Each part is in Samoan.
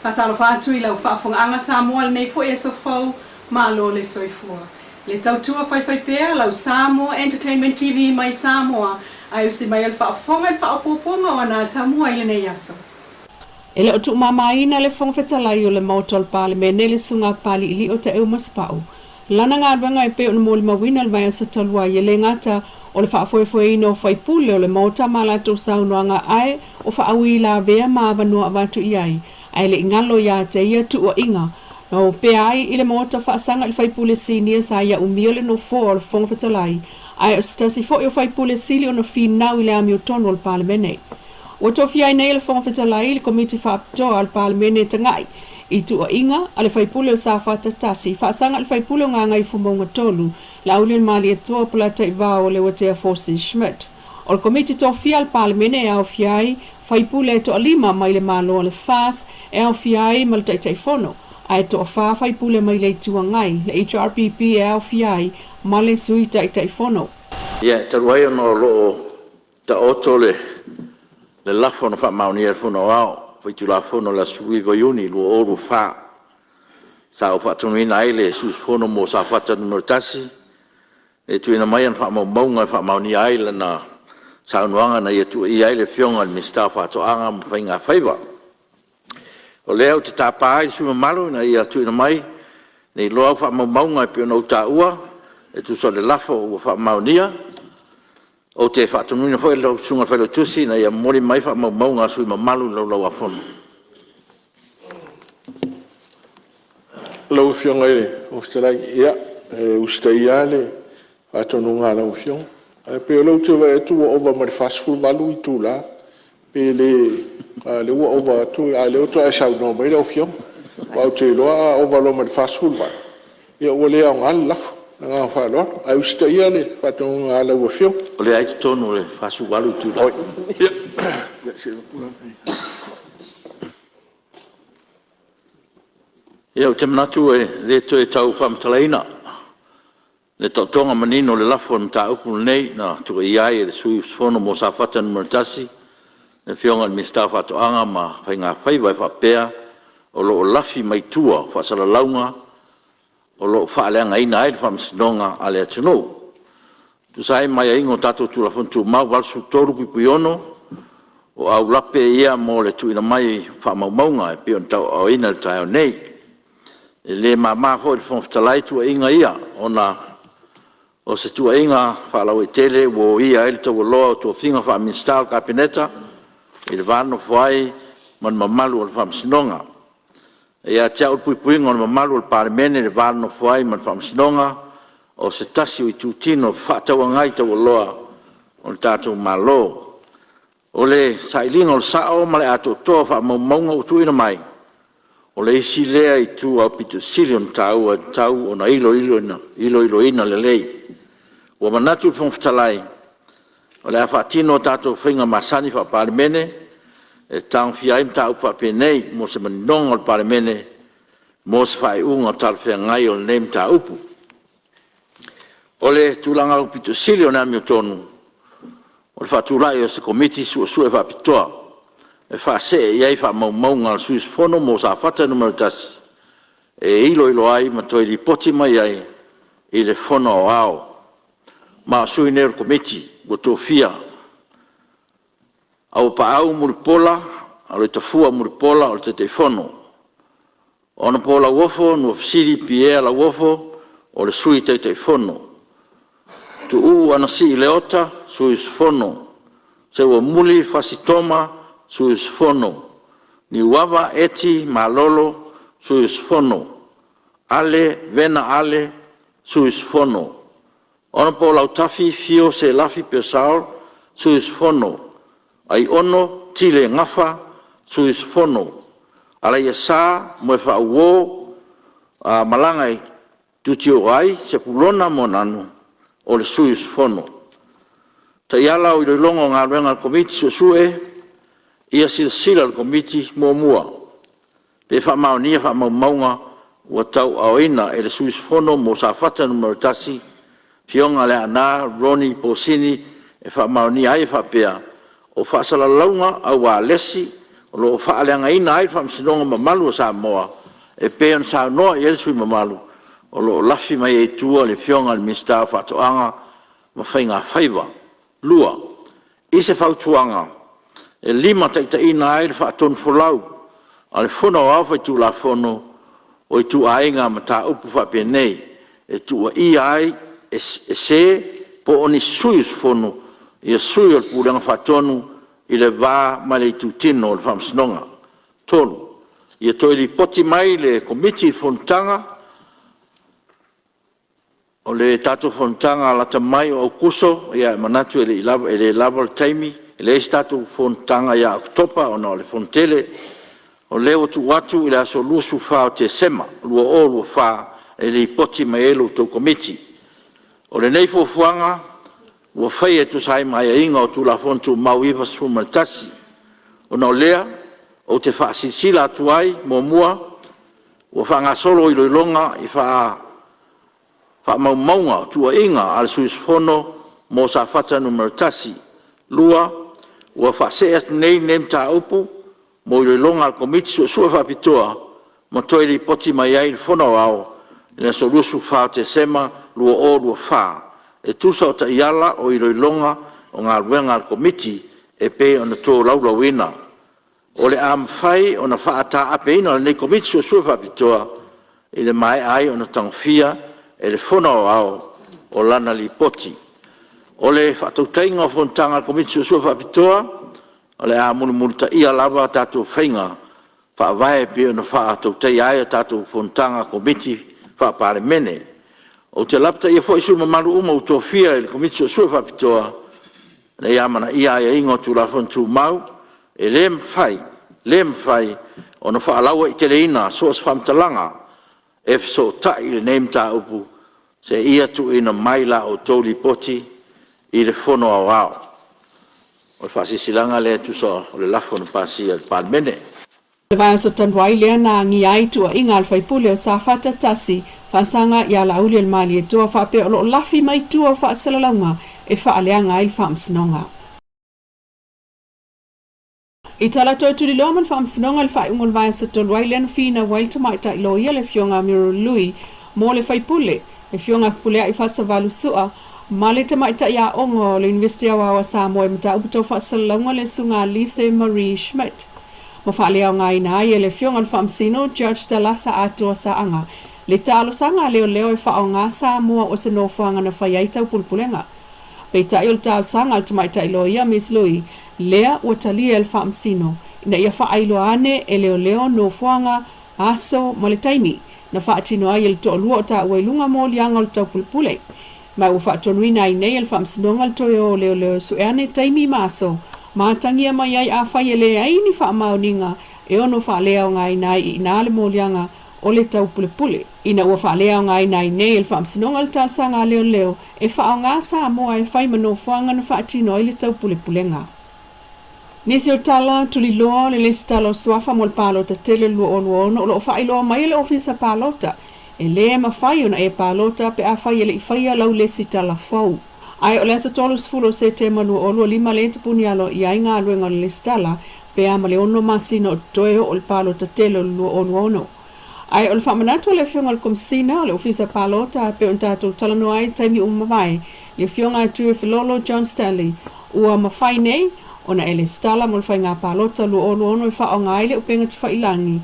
Faatalofa atu i lau faafofogaaga Samoa i lenei foi aso fou, malo le soifua. Le tautua faifaipea lau Samoa Entertainment TV mai Samoa ae usi mai o le faafofoga i le faaopoopoga o ana atamua i lenei aso. E le o tuumamaina le Fofoga Fetalai o le Maota o le Palemene le Susuga a Papaliilio Taeu Masepau. Lana galuega e pei ona molimauina i le vaiaso talu ai e le gata o le faafoefoeina o faipule o le Maota ma latou saunoaga ae o faauilavea ma avanoa avatu i ai ae le i galo ia te ia tuuaiga na opea ai i le Maota faasaga i le faipule sinia sa ia umia le nofoa o le Fofoga Fetalai ae o se tasi foi o faipule sili ona finau i le amiotonu o le Palemene. Ua tofia ai nei e le Fofoga Fetalai le Komiti Faapitoa a le Palemene e taga'i i tuuaiga a le faipule o Safata 1, faasaga i le faipule o Gagaifomauga 3, Laaulialemalietoa Polataivao o Leuatea Forsyth Schmidt. O le Komiti tofia a le Palemene e aofia ai faipule e toalima mai le Malo o le FAS e aofia ai ma le Taitaifono, ae toafa faipule mai le Itu Agai, le HRPP e aofia ai ma le Sui Taitaifono. Ia, talu ai ona o lo o taoto le lafo na faamaonia e le Fono Aoao Faitulafono i le aso 19 Iuni 2024, sa ou faatonuina ai le sui usufono mo Safata 1 e tuuina mai ana faamaumauga e faamaonia ai lana saunoaga na ia tuuaia ai le Afioga i le Minisita o Faatoaga ma Faiga Faiva. O lea ou te tapa ai le sui usufono mamalu ina ia tuuina mai nei loa au faamaumauga e pei ona ou taua e tusa o le lafo ua faamaonia. Ou te faatonuina foi lau Susuga i le Failautusi ina ia momoli mai faamaumauga a sui usufono mamalu i le Laulau-a-Fono. Lau Afioga i le Fofoga Fetalai, ia, e usitaia lava le faatonuga a lau Afioga. Ae pei o lea ou te vaai atu ua ova ma le 48 itula, pe le… a o lea ua ova atu a o lea faatoa e saunoa mai lau Afioga. Aua ou te iloa a ova loa ma le 48, ia ua le aoga le lafo. Ma le agaga faaaloalo. Ae usitaia le faatonuga a lau Afioga. O lea lava e i totonu o le 48 itula. Ia ou te manatu e le toe tau faamatalaina le taotoga manino o le lafo i le mataupu lenei na tuuaia ai e le sui usufono mo Safata 1 le Afioga i le Minisita o Faatoaga ma Faiga Faiva e faapea, o lo o lafi mai tua faasalalauga o lo o faaleagaina ai le Faamasinoga a le atunuu. E tusa ai ma aiaiga o tatou Tulafono Tumau 83(6), o aulape ia mo le tuuina mai o faamaumauga e pei ona tauaaoina i le taeao nei. E le mama foi i le Fofoga Fetalai tuuaiga ia ona o se tuuaiga faalauaitele ua oia ai le taualoa o tofiga faa-Minisita o le Kapeneta i le va nonofo ai ma le mamalu o le Faamasinoga. E ia te a'u le puipuiga o le mamalu o le Palemene i le va nonofo ai ma le Faamasinoga o se tasi o itutino fefaatauagai taualoa o le tatou Malo. O le sailiga o le sa'o ma le atoatoa o faamaumauga ua tuuina mai, o le isi lea itu aupito sili ona taua e tatau ona iloiloina lelei. Ua manatu le Fofoga Fetalai, o le a faatino a tatou faiga masani Faa-Palemene e tagofia ai mataupu faapenei mo se maninoga o le Palemene mo se faaiuga talafeagai o lenei mataupu. O le tulaga aupito sili o le amiotonu, o le faatulai o se Komiti Suesue Faapitoa e faasee i ai faamaumauga a le sui usufono mo Safata 1 e iloilo ai ma toe lipoti mai ai i le Fono Aoao. Ma o sui nei o le Komiti ua tofia: Auuapaau Mulipola Aloitafua Mulipola o le Taitaifono. Hon Lauofo Nuafesili Pierre Lauofo o le Sui Taitaifono. Tuuu Anasii Leota, sui usufono. Seuamuli Fasi Toma, sui usufono. Niuava Eti Malolo, sui usufono. Ale Vena Ale, sui usufono. Hon Lautafi Fio Selafi Purcell, sui usufono. Aiono Tile Gafa, sui usufono. Alaiasa Moefaauouo Malagaitutoatai Sepulona Moananu, o le sui usufono. Taiala o Iloiloga o Galuega a le Komiti Suesue: Ia silasila le Komiti; 1. Pe faamaonia faamaumauga ua tauaaoina e le sui usufono mo Safata 1, Afioga Leaana Ronnie Posini e faamaonia ai e faapea, o faasalalauga aualesi o lo o faaleagaina ai le Faamasinoga mamalu a Samoa e pei ona saunoa i ai le sui usufono mamalu o lo o lafi mai ai i tua le Afioga i le Minisita o Faatoaga ma Faiga Faiva. 2. I se fautuaga e limataitaiina ai le faatonufolau a le Fono Aoao Faitulafono o ituaiga mataupu faapenei e tuuaia ai e se po o ni sui usufono ia Sui o le Pulega Faatonu i le va ma le Itutino o le Faamasinoga. 3. Ia toe lipoti mai le Komiti i le fonotaga o le tatou fonotaga lata mai o Aokuso, e manatu e le lava le taimi, e leai se tatou fonotaga ia Oketopa ona o le fonotele. O lea ua tuu atu i le aso 24 Tesema 2024 e lipoti mai ai la outou Komiti. O lenei fuafuaga ua faia e tusa ai ma aiaiga o Tulafono Tumau 91. Ona o lea, ou te faasilasila atu ai, Muamua, ua faagasolo iloiloga i faamaumauga o tuuaiga a le sui usufono mo Safata 1. Lua, ua faasee atu nei lenei mataupu mo iloiloga a le Komiti Suesue Faapitoa ma toe lipoti mai ai i le Fono Aoao i le aso 24 Tesema 2024 e tusa o Taiala o Iloiloga o Galuega a le Komiti e pei ona tolaulauina. O le a mafai ona faataapeina lenei Komiti Suesue Faapitoa i le maea ai ona tagofia e le Fono Aoao o lana Lipoti. O le faatautaiga o fonotaga a le Komiti Suesue Faapitoa, o le a mulimulitaia lava a tatou faiga faavae e pei ona faatautaia ai a tatou fonotaga a Komiti Faa-Palemene. Ou te lapataia foi sui usufono mamalu uma ua tofia i le Komiti Suesue Faapitoa, ina ia amanaia aiaiga o Tulafono Tumau. E le mafai, le mafai ona faalauaiteleina so o se faamatalaga e fesootai i lenei mataupu seia tuuina mai la outou Lipoti i le Fono Aoao. O le faasilasilaga lea e tusa o le lafo na pasia e le Palemene. O le vaiaso talu ai lea na agia ai tuuaiga a le faipule o Safata 1, faasaga ia Laaulialemalietoa faapea o lo o lafi mai tua o faasalalauga e faaleaga ai le faamasinoga. I tala toe tuliloa ma le faamasinoga i le faaiuga o le vaiaso talu ai lea na finau ai le tamaitai loia le Afioga Muriel Lui mo le faipule, le Afioga Fepuleai Fasavalu Sua ma le tamaitai aoga o le Iunivesite Aoao a Samoa i mataupu tau faasalalauga le Susuga Lise Marie Schmidt ma faaleaogaina ai e le Afioga i le Faamasino Judge Talasa Atoa Saaga le talosaga a leoleo e faaaoga Samoa o se nofoaga na fai ai taupulepulega. Peitai o le talosaga a le tamaitai loia Miss Lui lea ua talia e le Faamasino ina ia faailoa ane e leoleo nofoaga, aso ma le taimi na faatino ai e le toalua o taua i luga moliaga o le taupulepule. Ma ua faatonuina ai nei e le Faamasinoga le toe o leoleo e sue ane taimi ma aso ma atagia mai ai afai e leai ni faamaoniga e ono faaleaogaina ai i ina le moliaga o le taupulepule. Ina ua faaleaogaina ai nei e le Faamasinoga le talosaga a leoleo e faaaoga Samoa e fai ma nofoaga na faatino ai le taupulepulega. Nisi o tala tuliloa o le lesitala o suafa mo le palota tele o le 2026 o lo o faailoa mai e le Ofisa Palota e le mafai ona e palota pe afai e le i faia lau lesitala fou. Ae o le aso 30 o Setema 2025 lea e tapuni aloaia ai galuega o le lesitala pe a ma le ono masina o totoe oo i le palota tele o le 2026. Ae o le faamanatu a le Afioga i le Komesina o le Ofisa Palota e pei ona tatou talanoa ai i taimi ua mavae, le Afioga a Tuifelolo John Stanley, ua mafai nei ona e lesitala mo le Faiga Palota 2026 e faaaoga ai le upega tafailagi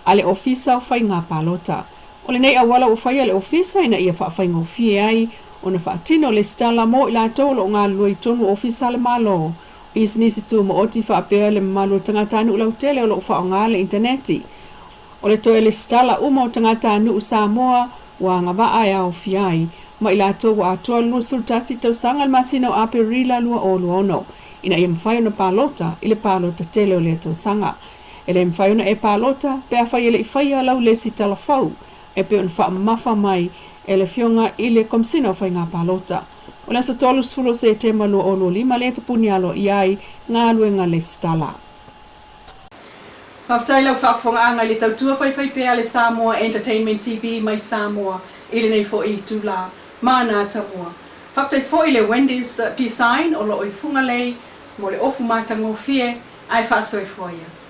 a le Ofisa o Faiga Palota. O lenei auala ua faia e le Ofisa ina ia faafaigofie ai ona faatino lesitala mo i latou o lo o galulue i totonu o Ofisa a le Malo, pisinisi tumaoti faapea le mamalu o tagatanuu lautele o lo o faaaoga le initaneti. O le toe lesitala uma o tagatanuu Samoa ua agavaa e aofia ai ma i latou ua atoa le 21 tausaga i le masina o Aperila 2026 ina ia mafai ona palota i le palota tele o lea tausaga. E le mafai ona e palota pe afai e le i faia lau lesitala fou e pei ona faamamafa mai e le Afioga i le Komesina o Faiga Palota. O le aso 30 o Setema 2025 lea e tapuni aloaia ai galuega lesitala. Faafetai lau faafofogaaga i le tautua faifaipea a le Samoa Entertainment TV mai Samoa i lenei foi itula mana atamua. Faafetai foi i le Wendy's Design o lo o i Fugalei mo le ofu matagofie ae faasoifua ia.